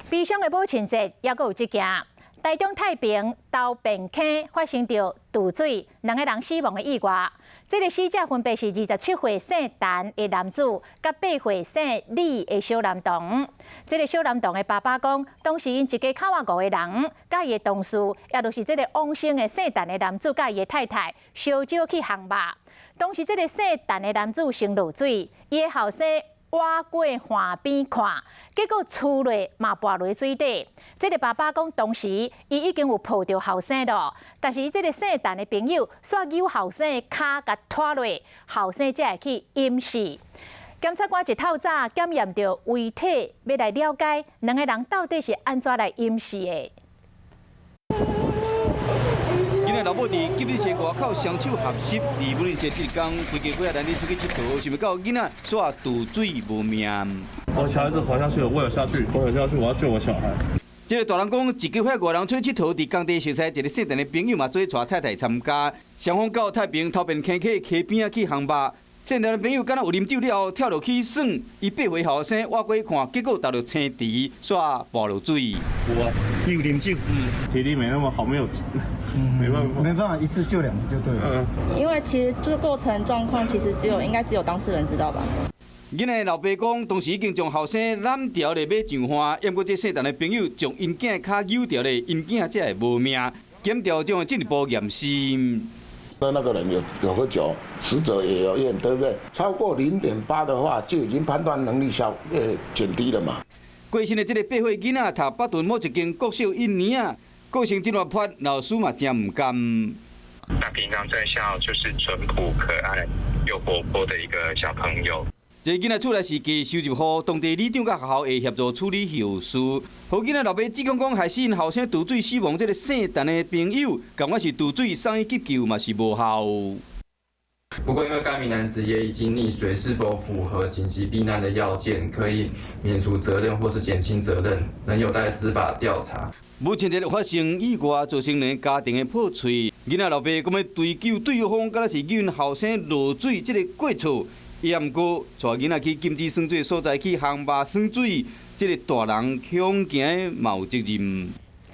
悲傷的母親節，猶閣有這件。台中太平頭汴坑發生著墮水，兩個人死亡的意外。這个死者分別是27歲姓陳的男子，佮8歲姓李的小男童。這个小男童的爸爸講，當時𪜶一家口仔五個人，佮伊的同事，也就是這个往生的姓陳的男子，佮伊的太太，相招去烘肉。當時這个姓陳的男子先落水，伊的後生倚過岸邊看，結果趨落嘛跋落水底。這个爸爸講，當時伊已經有抱著後生囉，但是這个姓陳的朋友煞揪後生的跤共拖落，後生才會去淹死。檢察官一透早檢驗著遺體，欲來了解兩個人到底是按怎來淹死的。囡仔老母佇急診室外口雙手合十，佇母親節這一工，規家伙仔難得出去𨑨迌，想袂到囡仔煞墮水無命。我小孩子滑下去，我有下去，我有下去，我要救我小孩。這个大人講，一家伙五人出去𨑨迌，佇工地熟似一个姓陳的朋友嘛，做伙帶太太參加，雙方到太平頭汴坑溪溪邊仔去烘肉。姓陳的朋友敢若有啉酒了後跳落去耍，伊8歲後生倚過看，結果投入青池，煞跋落水。有啊，有啉酒，體力沒那麼好，沒有，沒辦法，沒辦法一次救兩個就對了。因為其實這個過程狀況，其實只有應該只有當事人知道吧。囡仔老爸講，當時已經將後生攬牢咧欲上岸，毋過這姓陳的朋友將𪜶囝跤扭著咧，𪜶囝才會無命。檢調將會進一步驗屍。那個人有喝酒，死者也有驗，對不對？超過0.8的話，就已經判斷能力減低了嘛。過身的這个8歲囡仔讀北屯某一間國小一年仔，個性真活潑，老師嘛真毋甘。那平常在校就是淳樸可愛又活潑的一個小朋友。這个囡仔厝內是加收入戶，當地里長佮學校會協助處理後事。予囡仔老爸指控講，害死𪜶後生墮水死亡，這个姓陳的朋友，仝款是墮水送醫急救嘛是無效。不過，因為該名男子也已經溺水，是否符合緊急避難的要件，可以免除責任或是減輕責任，仍有待司法調查。母親節發生意外，造成兩个家庭的破碎。囡仔老爸閣欲追究對方，敢若是𪜶後生落水這个過錯。伊毋過帶囡仔去禁止耍水所在去烘肉耍水，這个大人恐驚嘛有責任。